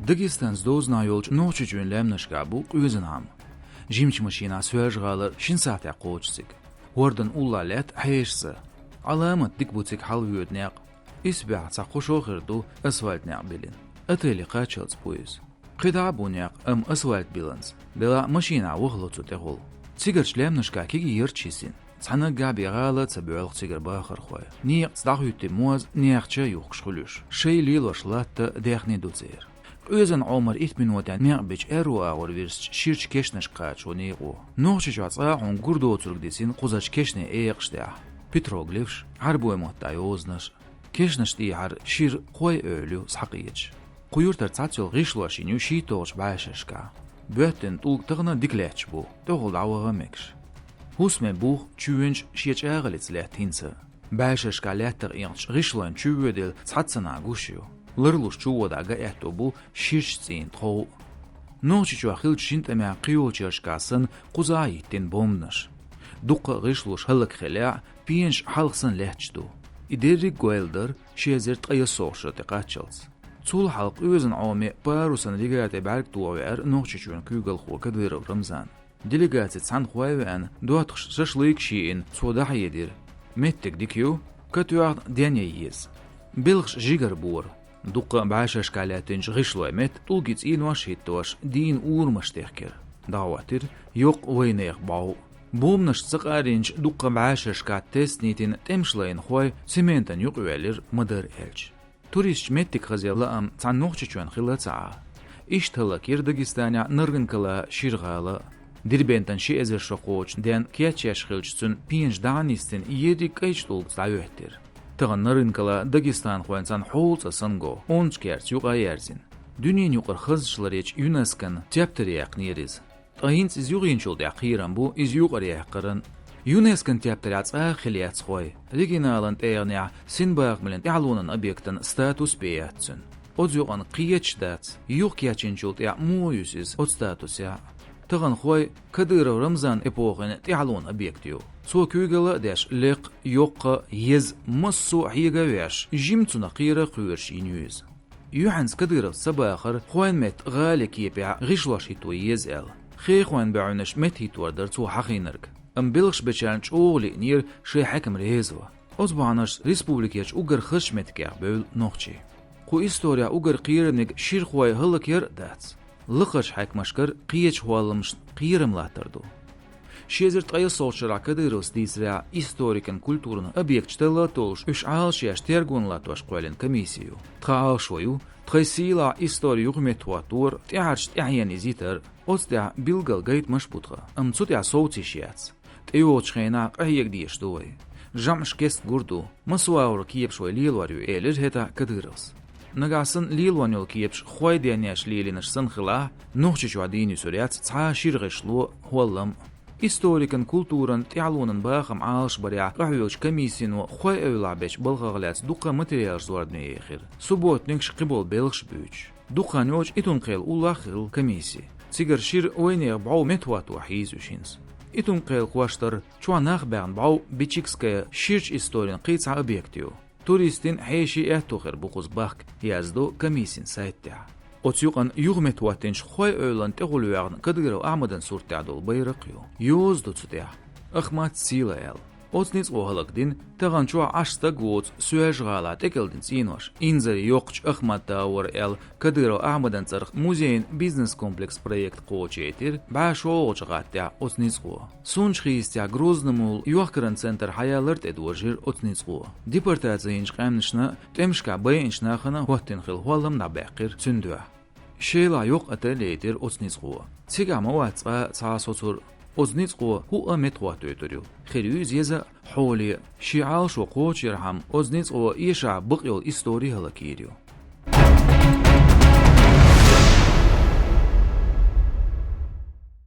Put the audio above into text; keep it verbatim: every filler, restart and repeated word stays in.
Дагестанца довзанахьа йолчу Нохчийчоьнан лаьмнашкахь бу къоьзан Ӏам. Жимачу машинахь Соьлжа-ГӀалара шина сахьтехь кхочуш цига. ХӀордан уллохь лаьтта хьеша са. Ӏаламат дика бу цига хьалавоьду некъ. Исбаьхьа цхьа кхо шо хир ду асфальт некъ биллина. Отеле кхаччалц бу иза. КхидӀа а бу некъ, амма асфальт биллинарш. Делахь а машинахь вахало цу тӀехула. Цигарчу лаьмнашкахь кегий ярташ йисина. Цхьана а габе гӀала а ца боьлху цигара бахархой. Некъаца дӀахӀоьттина моз нехча а юхкуш хуьлуш. Шайн лелош латта даьхни ду церан. Къоьзан Ӏомара итт минотехь некъ бича аьрру агӀор вирзича ширачу кешнашка кхача некъо. Нохчийчохь цкъа а хьуна гур доцург дисина кхузачу кешнийн экъаш тӀехь. Петроглифаш, Ӏарбойн маттахь йозанаш. Кешнаш тӀехьара шира кхойн эвла ю схьакхеташ. Кху юьртара цхьацца йолу гӀишлош йина ю шийтталгӀачу бӀешерашкахь. Боьттина тӀулг тахана а дика лаьтташ бу, тӀехула дӀаваха а мегаш. ХӀусаме бух чоьнаш шен чӀагӀаллица лаьтта хӀинца а. БӀешерашкахь лаьттах экъначу гӀишлойн чувоьдийла цхьаццанхьа гуш ю. Ларлуш чувода ган аьтто бу ширачу цӀийнан тхов а. Нохчийчохь хиллачу шина тӀамехь кхийолчу шерашкахь санна кхузахь а йиттина бомбанаш. Дуккха а гӀишлош хӀаллакьхилла, пенаш хьалха санна лаьтташ ду. И дерриг а гойла дара ши эзар ткъе ялхалгӀачу шарахь тӀекхаччалц. Цул хьалха къоьзан Ӏоме парусан регате бӀаьрг тоха веара Нохчийчоьнан куьйгалхо Кадыров Рамзан. Делегаци цхьаьнхой а веана, доттагӀашна шашлыкаш йиъна, цо дӀахьедира: «Меттиг дика ю, катоьхна ден ян еза». Белхаш жигара бора. Дуккха а бӀешерашкахь лаьттинчу гӀишлойн метта тӀулгийн цӀенош а хӀиттош, дийна урамаш техкира. ДӀахӀоттийра йоккха вайнехан бӀов. Бомбанашца ца къарйинчу дуккха а бӀешерашкахь тесна йитина тӀемаш лайнахой цементан юкъа йоьллира, ма-дарра аьлча. Туристаш меттиг хазъян лаам цхьана Нохчийчоьнан хилла ца Ӏа. Иштта хӀаллакйира Дагестанехь Нарган-Кала шира гӀала а. Дербентан ши эзар шо кхочу ден кечъеш хилча, цуьнан пенаш дӀа а нисдина, ерриг а кӀайчу тӀулгаца дӀахӀоьттира. Тахана Нарган-Кала дагестанхойн цхьана хьолацӀа санна го, онда керта юкъа а яьрзина. Дуьненан юкъара хазачу ларъечу ЮНЕСКОн тептаре яьккхинера иза. Ткъа хӀинца иза юхийначул тӀаьхьа кхерам бу иза юкъара яьккхаран. ЮНЕСКОн тептарехь цкъа а хилла яц хой. Регионалан тӀегӀанехь синбахамаллин тӀаьхьалонан объектан статус бен яц цуьнан. Оцу юкъана кхеташ дац, юхакечйинчул тӀаьхьа муха юьсу иза оцу статусехь. Тахана хой Кадыров Рамзанан эпохин тӀаьхьалонан объект ю. Цо куьйгалла а деш, лекха, йоккха, еза, массо а хьега а веш, жимма цунах кхера а кхоьруш йина ю иза. Юьхьанца Кадыровс ца бахара, хойн метта гӀали кепехь гӀишлош хӀитто еза аьлла. Хехойн баьӀнаш метта хӀиттор дара цо хьахийнарг. Амма белхаш бечарна чӀогӀа лиънера шайн хьаькам реза ван. Оцу бахьанашца республикерчу уггар хазачу меттигех бевлла нохчий. Кху исторехь уггар кхерамниг ширхой хӀаллакъяр а дац. Лакхарчу хьаькамашкара кхечу хӀолламашна кхерам латтар ду. Ши эзар ткъе ялхалгӀачу шарахь Кадыровс дийцарехь, историкан культуран объекташ талла а толлуш, уьш Ӏалашъеш тергонна латтош кхоьллина комисси ю. Тхан Ӏалашо ю, тхайн сийлахь истори юхаметтахӀоттор, тӀаьхьарчу тӀаьхьенна иза йитар, оцу тӀехь билггал гайтамаш а бу тхан, амма цу тӀехь совца йиш яц. ТӀейогӀучу хенахь къахьега дезаш ду вай. ЖамӀаш кест гур ду, массо а агӀор кепаш вай лелор ю, элира хӀетахь Кадыровс. Нагахь санна лелон йолу кепаш хой денъеш лелийнарш санна хилахь, Нохчийчохь дийна юьсур яц цхьа а шира гӀишло, хӀоллам а. Историкан культуран тӀаьхьалонан бахам Ӏалашбарехь къахьоьгучу комиссино хой эвлахь бечу балхах лаьцна дуккха а материалаш зорбане яхира. Субботникаш, кхиболу белхаш буьйцуш. Дукха хан йоцуш Итун-Кхел уллохь хилла комисси. Цигара шира вайнехан бӀов меттахӀотто хьийза уьш хӀинца. Итун-Кхел кхоштара чохь нах баьхна бӀов Бичикская ширачу историн кхин цхьа объект ю. Туристийн, хьешийн аьтто хир бу кхуза бахка, яздо комиссин сайт тӀехь. Оцу юкъана юхаметтахӀоттийначу хой эвлан тӀехула ваьхна Кадыров Ахьмадан сурт тӀехь долу байракх ю. Йоза ду цу тӀехь: «Ахмат сила» аьлла. Оцу ницкъо хӀаллакдина тахана чохь Ӏаш стаг воцу Соьлжа-ГӀалахь тӀекӀелдина цӀенош. Инзаре йоккхачу Ахмат-Тауэр аьлла Кадыров Ахьмадан цӀарах музейн бизнес-комплекс проект кхочушъяйтира бӀе шолгӀачу гӀаттехь оцу ницкъо. Сунжа хийцачохь Грозный-молла йохкаран центр хьаялар тӀедожийра оцу ницкъо. Депортаци йинчу къаьмнашна, тӀемашкахь байинчу нахана хӀоттийна хилла хӀоллам дӀабаьккхира цуьнан дуьхьа. Шелахь йоккха отель яйтира оцу ницкъо. Цигахь ма вац цкъа а цхьа а соцур. Оцу ницкъо хӀуъа меттахӀоттуьйтур ю. Хир ю иза еза а, хьоле а. Шен Ӏалашо кхочушъярхьама, оцу ницкъо эшахь бакъйолу истори хӀаллакйийр ю.